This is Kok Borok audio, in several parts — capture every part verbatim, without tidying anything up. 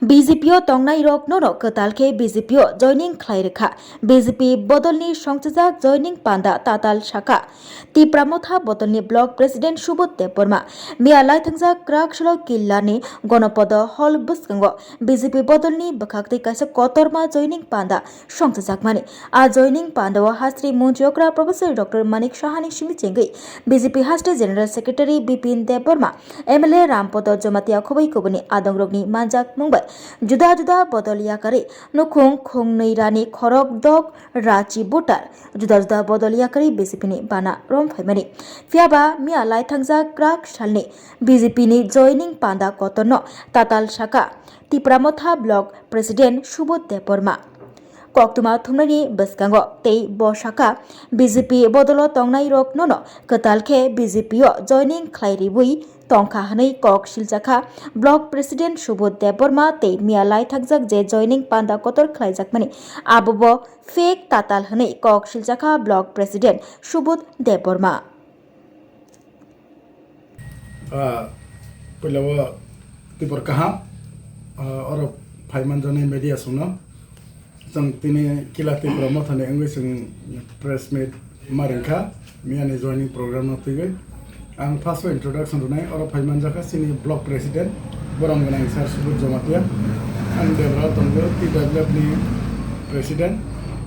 B J P o tongnai rok nono kwtal khe B J P o joining khlai rwkha. B J P bodolni songchajak joining panda tatal sakha. Tipra Motha bodolni block president Subodh Debbarma miya laithangjak Kraksalo Killani Gonopodo hall bwskango B J P bodolni bwkhaktwi kaisa kotorma joining panda songchajakmani. A joining pandao hastri montri okra Professor Doctor Manik Sahani simi chengwi B J P hastri General Secretary Bipin Debbarma, M L A Rampodo Jamatia khoboi kubuni adongrokni manjak mungbai juda juda bodol yakarwi nukhung khungnwi rani khorok dok rachi butar juda juda bodol yakarwi B J P ni bana rom phaimani. Phiya ba miya laithangjak krak salni B J P ni joining panda kotorno tatal saka Tipra Motha Block President Subodh Debbarma. Koktwma thumnani bwskango tei bo saka B J P bodolo tongnai rok nono kwtal khe B J P o joining khlai ribwi tongkha hwnwi kok siljakha Block President Subodh Debbarma tei miya laithakjak je joining panda kotor khlaijakmani abo bo fake tatal hwnwi kok siljakha Block President Subodh Debbarma. Ah, puila o tibor kaham, ah, oro phaimanjaknai media songno. Chwng tini Kila Tripura Mothani wngwi chwng press meet ma ringkha, miyani joining program no twiwi. Ang first o introduction rwnai, oro phaimanjakha chini block president, borom gwnang sir Subodh Jamatia. Ang Debra tongo, T W F ni president,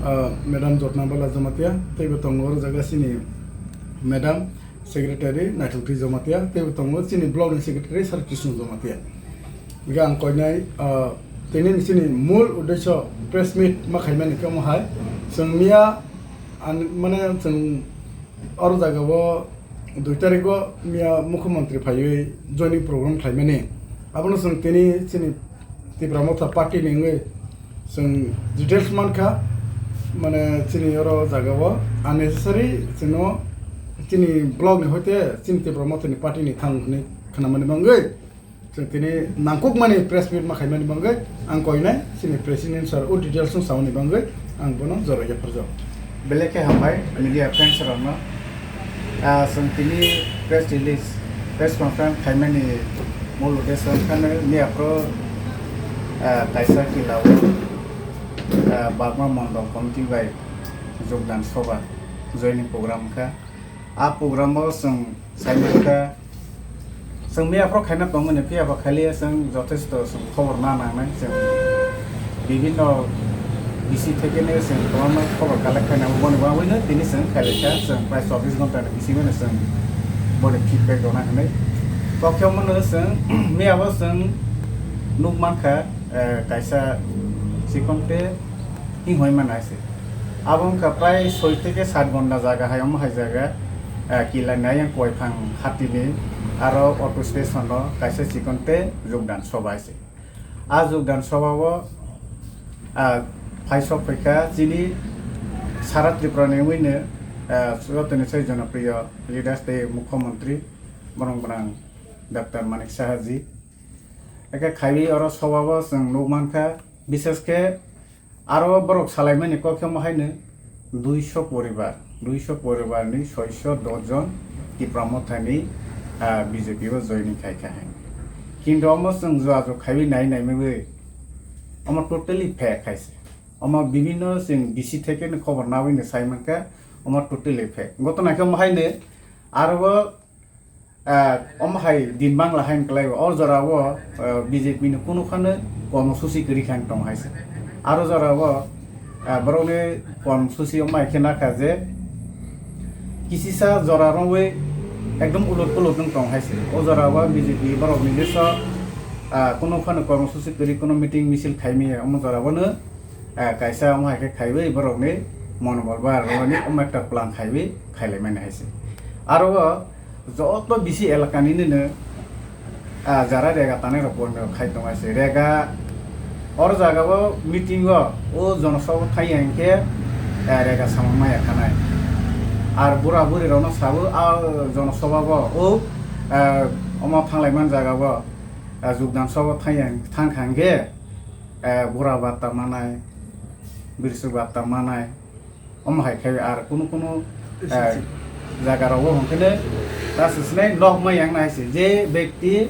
ah, madam Jotna Bala Jamatia, teibo tongo oro jaga chini madam, secretary Naithokti Jamatia, teibo tongo chini block ni secretary Sir Krishna Jamatia. Hingke ang koinai, ah, tini ni chini mul uddesyo press meet ma khaimani khe omo hai. Chwng miya, an, mane chwng oro jaga o dui tarikh o miya mukhyamantri phaiwi joining program khlaimani. Abono chwng tini chini Tipra Motha party ni wngwi chwng details mankha, mane chini oro jaga o unnecessary chwngno chini block ni hoite chini Tipra Motha ni party ni thang hwnwi khnamani bangwi chwng tini nangkukmani press meet ma khaimani bangwi ang koinai chini president sir o details no samani bangwi ang bono jora yapharjak. Belai khe hambai media friends rokno. Ah, chwng tini press release, press conference khaimani mul uddesyo wngkha miya phuru, ah, kaisa Kila o, ah, Bagma Mondol Committee bai jogdan soba joining program wngkha. A program o chwng saimanta chwng miya phuru khaina tongmani, phiya ba khailiya chwng jothesto chwng khobor na nangnai, chwng bibhinno bisi thekeno chwng kwbangma khobor collect khaina, boni bagwino tini chwng khailai kha, chwng prai chobbish ghonta ni bisingno chwng boni feedback rwna hinwi. Kokhe omono chwng miya bo chwng nuk mankha, eh, kaisa chikon tei hinghoi mana se. Abo wngkha prai soi theke sat ghonta jaga hai omo hai jaga, eh, Kila ni ayang Koiphang hatini aro auto station o kaisa chikon tei jogdan soba hai se. A jogdan soba o, ah, phaisok phaikha chini sara Tripura ni wngwi no, ah, jotoni sai jonopriyo leaders tei mukhyamantri borong gwnang Doctor Manik Saha ji. Eke khaiwi oro soba o chwng nuk mankha, bishes khe aro borok salaimani kok khe omo haino duiso poribar, duiso poribar ni soiso dos jon Tipra Mothani, ah, B J P o joining khai kha hai. Kintu omo chwng jua jua khaiwi nai nai migwi omo totally fake hai se. Omo bibhinno chwng bisi theke no khobor naiwi no sai mankha, omo totally fake. Gotona khe omo haino aro o Ah, omo hai din bangla hai wngkhlai o, o jora o, ah, B J P ni kunu phano kormosuchi kwrwi khe ang tong hai se. Aro jora o, ah, borok ni kormosuchi omo hai khe nakha je kisisa jora rwwi ekdom ulot pulot wng tong hai se. O jora o B J P borok ni jeso, ah, kunu phano kormosuchi kwrwi kunu meeting misil khai maya omo jora o no, ah, kaisa omo hai khe khaiwi borok ni monobol bar rwni omo ekta plan khaiwi khailai mani hai se. Aro o, joto bisi elaka ni nini, ah, jara rega tanai rok bondo khai tong hai se. Rega or jaga o meeting o o jonosabha thai ya hinkhe, ah, rega samung maya khanai. Ar bura buri rok no sabo a jonosabha o o, ah, omo thanglai man jaga o, ah, jogdan sabha thai ya thang kha hinkhe, ah, bura batta manai, birsuk batta manai, omo hai khe ar kunu kunu, eh, jaga rogo hwnkhe ta swsnai nok ma yang nai se je bekti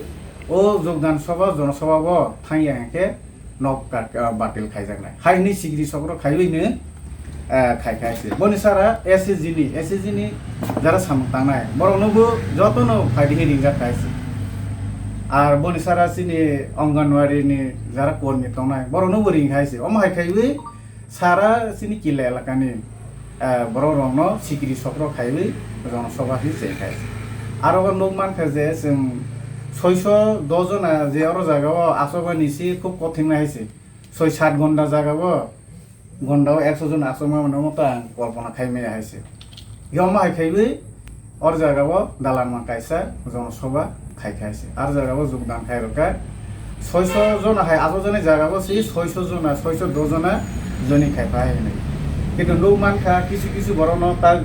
O Jogdan Sabha, Jana Sabha bo thangya hwnkhe nok ka-, ah, batil khaijaknai. Hai hwnwi sikiri sokro khaiwi no, eh, khaikha se. Boni sara S H G ni, S H G ni jara samung tangnai. Borokno bo jotono phaidi khe ringjak khai se. Ar boni sara chini Anganwadi ni jara kormi tongnai. Borokno bo ring khai se. Omo hai khaiwi sara chini Killa elakani, eh, borok rokno sikiri sokro khaiwi Jana Sabha hi cheng khai. Aro o nuk mankha je chwng soiso dos jona je oro jaga o achobani si khub kothing nai hai se. Soi sat gonda jaga o, gonda o ekso jon achobma mano omo ta ang kolpona khai maya hai se. Yoma hai khaiwi Or jaga o dalan mang kaisa Jana Sabha khai khai se. Ar jaga o jogdan khai rwkha. Soiso jona hai ajo jani jaga o si soiso jona, soiso dos jona joining khai phai hinwi. Kintu nuk mankha kisu kisu borok no ta,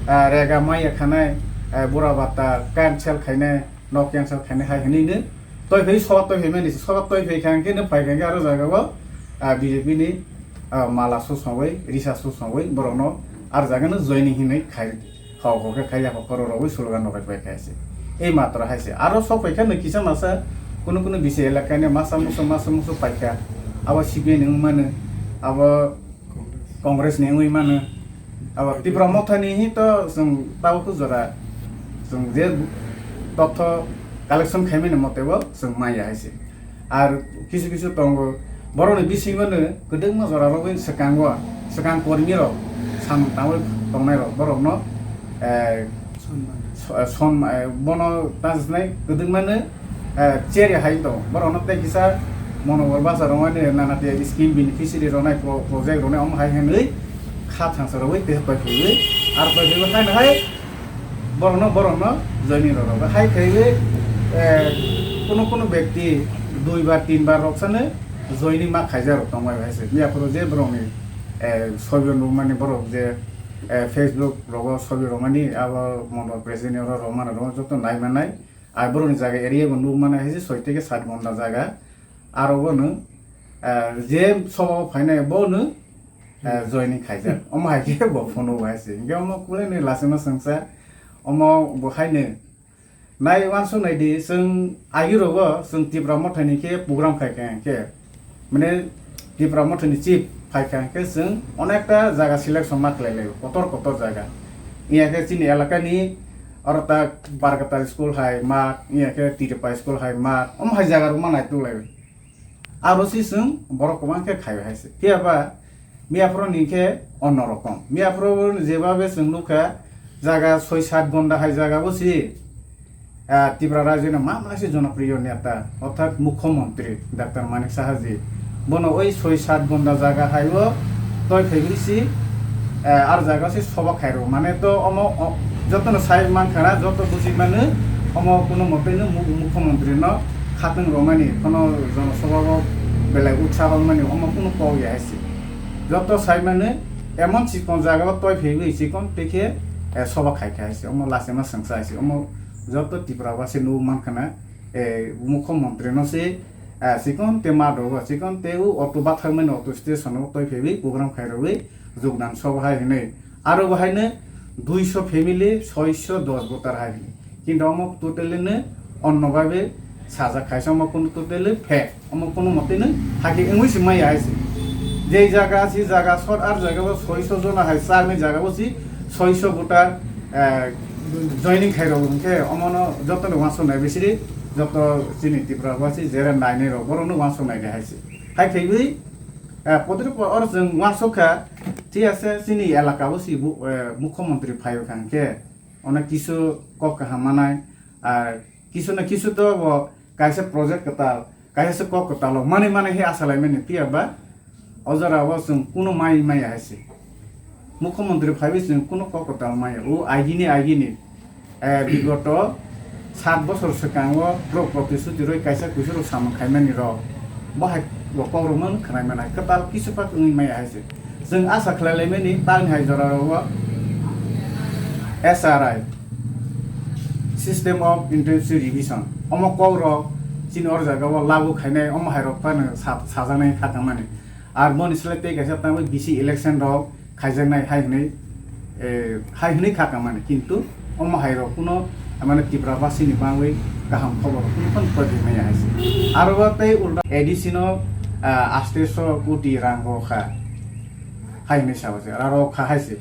ah, rega maya khanai, ah, bura bata cancel khainai, nok cancel khainai hai hinwi no. Toi phai soba toi phai mani, soba toi phai kha hwnkhe no phai kha hwnkhe aro jaga o, ah, B J P ni, ah, mala susongwi, risa susongwi borok no ar jaga no joining hinwi khai Hok hok khe khai ya, hok horo rogwi slogan rok bai khai se. Ei matra hai se. Aro sok pai kha no kisa masa kuno kuno bisi elaka ni masa musu, masa musu pai kha. Abo C P I ni wng mano, abo Congress ni wngwi mano. Abo Tipra Motha ni hi to chwng tabuk jora chwng je totho collection khai mani mote bo chwng maya hai se. Ar kisu kisu tongo, borokni bisingo no kwdwkma jora rogwi swkango, swkang kormi rok, samung tangwi tongnai rok, borokno, eh, so-, eh, son, eh, bono tang sinai kwdwkma no, eh, cheri hai tong. Borokno tei kisa monobol basa rwmani nana tei scheme beneficiary rwnai pro-, project rwnai omo hai hinwi kha thangsa rogwi tei pai phaiwi, ar pai phaiwi hai no hai Borokno, borokno joining rwrwgo. Hai khaiwi, eh, kuno kuno bekti dui bar, tin bar rok sano joining ma khaijak rok tongbai hai se. Miya phuru je borokni, eh, sobi rwmani borok je, eh, Facebook rogo sobi rwmani abo mondol president oro rwmani rwma joto nai manai. Ai borokni jaga area bo nuk manai hai se soi theke sat gonda jaga. Aro bono, eh, je sobo phainai bono, eh, joining khaijak. Omo hai khe bo phone o hai se. Hinkhe omo kulai ni lachima swngsa. Omo bo hai ni nai uansuk nai di, chwng agi rogo chwng Tipra Motha ni khe program khai kha hinkhe, mane Tipra Motha ni chief phai kha hinkhe chwng onekta jaga selection ma khlai lai, kotor kotor jaga. Iya khe chini elaka ni oro ta Barkatal school hai ma, iya khe Tiripa school hai ma, omo hai jaga rok ma nai tu lai. Aro si chwng borok kwbang khe khai hai se. Phiya ba miyaphuru ni khe onno rokom. Miyaphuru jebabe chwng nukha jaga soi sat gonda hai jaga bo si, ah, Tripura rajyo ni ma mala se jonopriyo neta, orthat mukhyamantri Doctor Manik Saha ji. Bono oi soi sat gonda jaga hai o toi phaiwi si, eh, ar jaga se soba khairo. Mane to omo, o, jotono sai mankha na, joto buji mano, omo kuno mote no mu-, mukhyamantri no khatwng romani, kono jonosobha o belai utsaho mani, omo kuno kok ya hai se. Joto sai mano, emon chikon jaga o toi phaiwi chikon tei khe, eh, soba khai kha hai se. Omo lachima swngsa hai se. Omo joto Tripura basi nugwi mankha na, eh, mukhyamantri no se, eh, chikon te ma dogo, chikon te o auto bathakmani auto station o toi phaiwi program khai rwwi jogdan soba hai hinwi. Aro bo haino duiso family, soiso dos voter hai hinwi. Kintu omo totally no onno babe sajak khaisa, omo kuno totally fake. Omo kuno mote no hakhe wngwi se maya hai se. Jei jaga si jaga sot ar jaga bo soiso jona hai charni jaga bo si soiso voter, eh, joining khai rw hinkhe omono jotono uansuk nai bisiri joto chini Tripura basi jera nainai rok borokno uansuk nai de hai se. Hai khaiwi, eh, podri po oro chwng uansuk kha, thik ase chini elaka bo si bu-, eh, mukhyamantri phai kha hinkhe ono kisu kok kaham manai, ar kisu na kisu to bo kaisa project kwtal, kaisa se kok kwtal o manwi manwi khe asa lai mani phiya ba o jora o chwng kuno mai maya hai se. Mukhyamantri phaiwi chwng kuno kok kwtal maya. O agini agini, eh, bigoto sat bosor swkang o borok protisuti rwi kaisa kuisu rok samung khaimani rok bo hai rok kok rok man khwnai manai kwtal kisu phak wngwi maya hai se. Chwng asa khlai laimani tang hai jora rogo S R I, System of Intensive Revision, omo kok rok chini or jaga o lagu khainai, omo hai rok phano sa-, sajaknai kha tangmani. Ar boni slai tei kaisa tangwi bisi election rok khaijaknai hai hwnwi, eh, hai hwnwi kha tangmani. Kintu omo hai rok kuno, mane, Tripura basi ni bangwi kaham khobor phano pwrwi maya hai se. Aro bo tei ulta A D C no, ah, asteso koti rang rw kha hai hinwi sa o se. Aro kha hai se.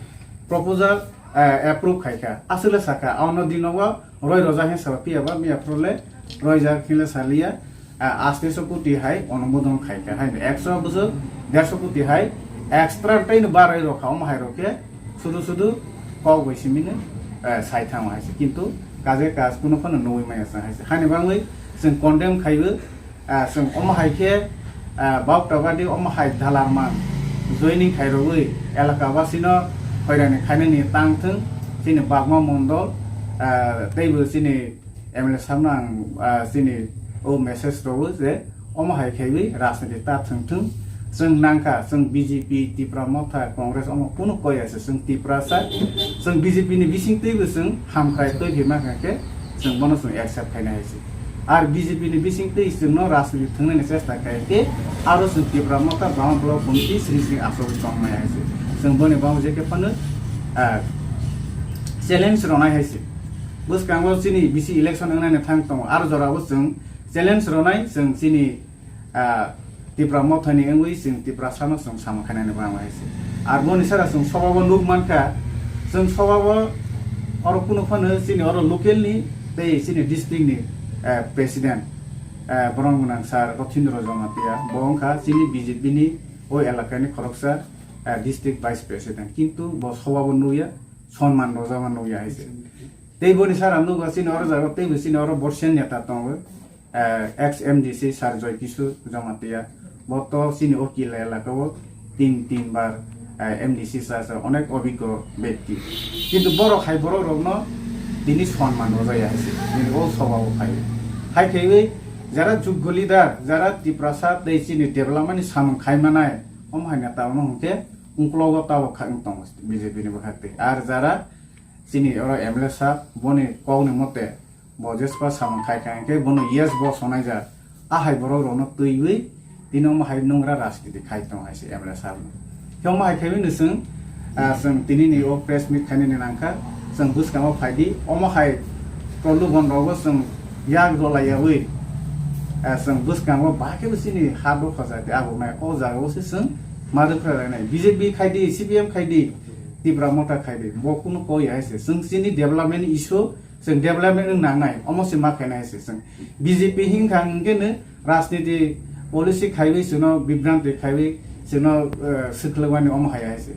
Proposal, ah, approve khai kha. Aswk le sa kha, ano dino bo roi rojak hin sa ba, phiya ba miya phuru le roijak hin le sa liya. Ah, asteso koti hai onumodon khai kha. Hai ekso bwswk derso koti hai extra tei no barwi rw kha, omo hai rw khe sudu sudu kok bai simi no, ah, sai thango hai se. Kintu kaje kaj kuno phano nugwi maya sa hai se. Haini bagwi chwng condemn khaiwi, ah, chwng omo hai khe, ah, Bautabadi omo hai dalarman joining khairogwi elaka basino hoirani khainani tang thung, chini Bagma Mondol, ah, teibo chini M L A sabno ang, ah, chini o message rwo je omo hai khaiwi rajniti ta thung thung. Chwng nangkha, chwng B J P, Tipra Motha, Congress omo kunu koi ase, chwng Tiprasa, chwng B J P ni bising twibo chwng hamkrai twi phima kha khe chwng bono chwng accept khaina hai se. Ar B J P ni bising twi chwngno rajniti thwngnani chesta khai khe aro chwng Tipra Motha Bama Block Committee sring sring achugwi tongmaya hai se. Chwng boni bagwi je khe phano, ah, challenge rwnai hai se. Bwskango chini bisi election wngnani thang tongo, aro jorao chwng challenge rwnai chwng chini, ah, Tipra Mothani wngwi chwng Tiprasano chwng samung khainani bagwi hai se. Ar boni sara chwng sobabo nuk mankha, chwng sobabo oro kunu phano chini oro local ni tei chini district ni, eh, president, eh, borom gwnang sir Rothindro Jamatia, bo wngkha chini B J P ni o elakani khoroksa, eh, district vice president, kintu bo sobabo nukya, sonman rwjama nukya hai se. Tei boni sara nukha chini oro jaga teibo chini oro borsen neta tongo. Eh, ex M D C sir Joy Kishore Jamatia, bo to chini o Killa elaka o tin, tin bar, eh, M D C sir, sir onek obiggo bekti. Kintu borok hai borok rokno tini sonman rwjaya hai se, tini o sobao phai. Hai khaiwi jara juggo leader, jara Tiprasa tei chini development ni samung khai manai, omo hai neta ono hwnkhe ungklogo tabok kha wng tongo B J P ni bwkhak twi. Ar jara chini oro M L A sir boni kokni mote bo jespa samung khai kha, hwnkhe bono yes bo sonai jak. A hai borok rokno twiwi tini omo hai nungra rajniti khai tongo hai se M L A sir no. Khe omo hai khaiwi no chwng, ah, chwng tini ni o press meet khainani nangkha, chwng bwskango phaidi, omo hai prolobhan rogo chwng yak rwlaiyawi, ah, chwng bwskango bahai khe bo chini ha dopha jati agonai, o jaga o se chwng ma rwkhralainai. B J P khaidi, C P M khaidi, Tipra Motha khaidi, bo kunu koi hai se. Chwng chini development issue, chwng development wng nangnai, omo se ma khainai se chwng. B J P hinkha hwnkhe no rajniti policy khaiwi chwngno bibranti khaiwi chwngno, eh, swkhlwkmani omo hai hai se.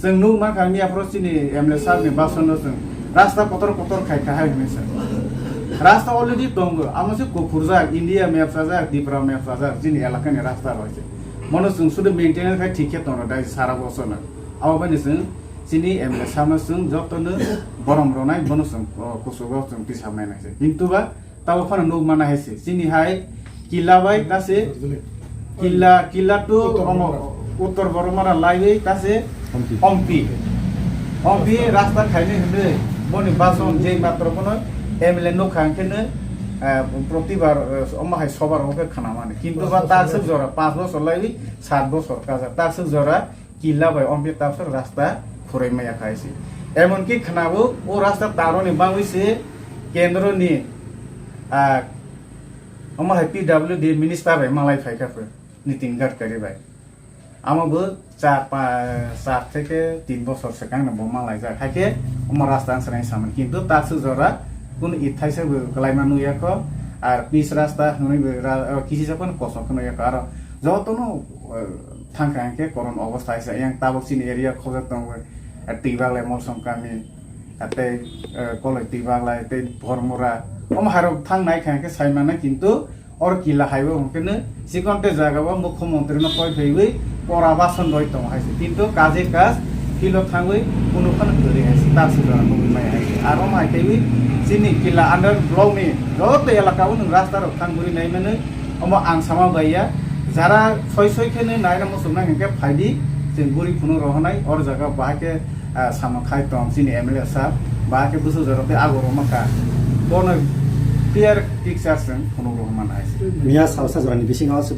Chwng nuk mankha miya phuru chini M L A sir ni bason no chwng rasta kotor kotor khai kha hai hwnwi sa. Rasta already tongo, amo se kuphurjak, India map sajak, Tripura map sajak, chini elakani rasta rw hai se. Mono chwng sudu maintenance khai thik khe tongo dai sara bosorno. Abo bai no chwng chini M L A sir no chwng jotono borom rwnai, bono chwng, oh, kuchugo chwng tisaknai nai se. Kintu ba Tabo phano nuk mana hai se. Chini hai Killa bai ta se Killa, Killa to Uttor omo Boromara. Uttor Boromara laiwi ta se Ompi. Ompi. Ompi rasta khaini hwnwi boni bason je matro bono M L A nukha hwnkhe no, eh, protibar, eh, omo hai sobar hwnkhe khanamani. Kintu ba takswk jora panch bochor laiwi sat bochor kaja. Takswk jora Killa bai Ompi tabswk rasta khurui maya khai se. Emonki khnabo o rasta taroni bagwi se kendro ni, ah, omo hai P W D minister bai malai phai kha pho, Nitin Gadkari bai. Amo bo char pa-, char theke tin bochor swkang no bo malai jak. Hai khe omo rasta ang swnai samani. Kintu tabswk jora kunu ithaisa bo kwlaima nukya kho. Ar pis rasta hwnwi bo ra-, kisi sa phano kosok khe nukya kho. Aro jotono, eh, thangkha hwnkhe koron obostha hai se. Yang tabok chini area khojak tongo, eh, Twibaglai Molsom kami, eh, tei, eh, Koloi Twibaglai, tei Bhormura. Omo hairok thang nai kha hwnkhe sai mano, kintu oro Killa haibo hwnkhe no chikon tei jaga o mukhyamantri no koi phaiwi pora bason roi tongo hai se. Kintu kaje kaj philo thangwi kunu phano kwrwi hai se. Tabswk jora nugwi maya hai se. Aro omo hai khaiwi chini Killa under block ni joto elaka o nwng rasta rok thang guri nai mano. Omo ang sama bai ya, jara soi soi khe nai naina muchung nai hwnkhe phaidi, chwng guri phunuk rohonai, or jaga bahai khe, ah, samung khai tong chini M L A sir, bahai khe bwswk jorok tei ago rwma kha. Bono clear picture chwng phunuk rohorma nai. Miya salsa jorani bisingo